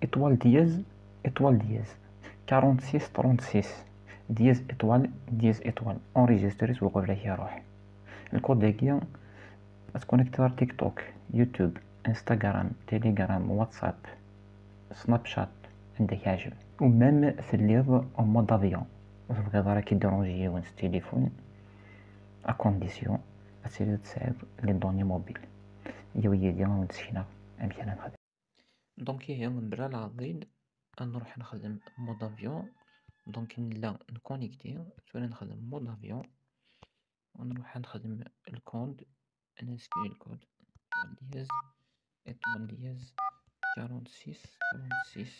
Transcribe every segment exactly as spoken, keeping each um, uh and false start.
Étoile dièse, étoile dièse, quarante-six trente-six, dièse étoile, dièse étoile. Enregistré-t uqbel ad k-iruḥ. Lkud-agi ad tconnecteḍ ar TikTok, YouTube, Instagram, Telegram, WhatsApp, Snapchat, anda k-iɛǧeb. U même telliḍ en mode avion, ur tebɣiḍ ara ad k-idérange yiwen s téléphone, à condition ad tiliḍ tesɛiḍ les données mobiles. Yiwi yid-i ad wen-d-sekneɣ amek ara nexdem. Donc ihi, mebla leɛḍil, ad nruḥ nexdem mode avion. Donc nella nconnecté, tura nexdem mode avion. Ad nruḥ ad nexdem lcode, ad nscrit lcode. Étoile dièse, étoile dièse, quarante-six trente-six,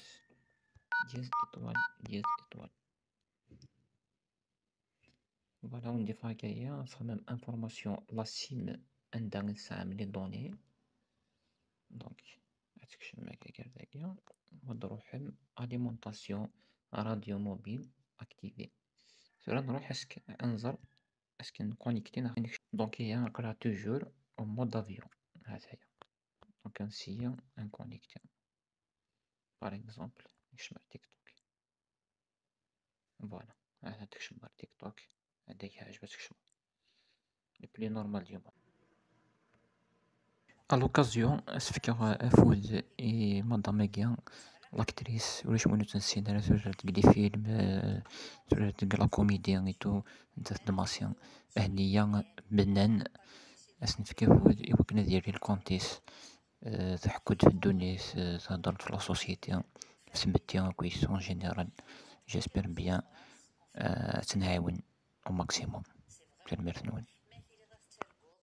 dièse étoile, dièse étoile. Voilà, ur nḍif ara akka, ad txemmem information la SIM anda i tesɛam les données. Donc ad tekcem akka gar dagi, ad d-truḥem alimentation radio mobile activée. Tura nruḥ ad nẓer est-ce que nconnecté neɣ. Donc ihi aql-aɣ toujours en mode avion. Ha-t-aya. Donc ad nessayyi ad nconnecté. Par exemple, nekcem ar TikTok. Voilà, ad tekcem ar TikTok. Ad ak-iɛǧeb ad tekcem. Le plus normal du monde. À l'occasion, ad s-fkeɣ afud i madame-agi, l'actrice, ulac win ur tt-nessin ara, turar deg les films, euh, turar deg la comédie et tout, nettat d Massi. Hniya Bennan, ad s-nefk afud i wakken ad yerr lkont-is. Euh, tḥekku-d ɣef ddunit, euh, thedder-d ɣef la société, ɣef tmetti akkit en général. J'espère bien, euh, ad tt-nɛiwen au maximum. Tanemmirt-nwen.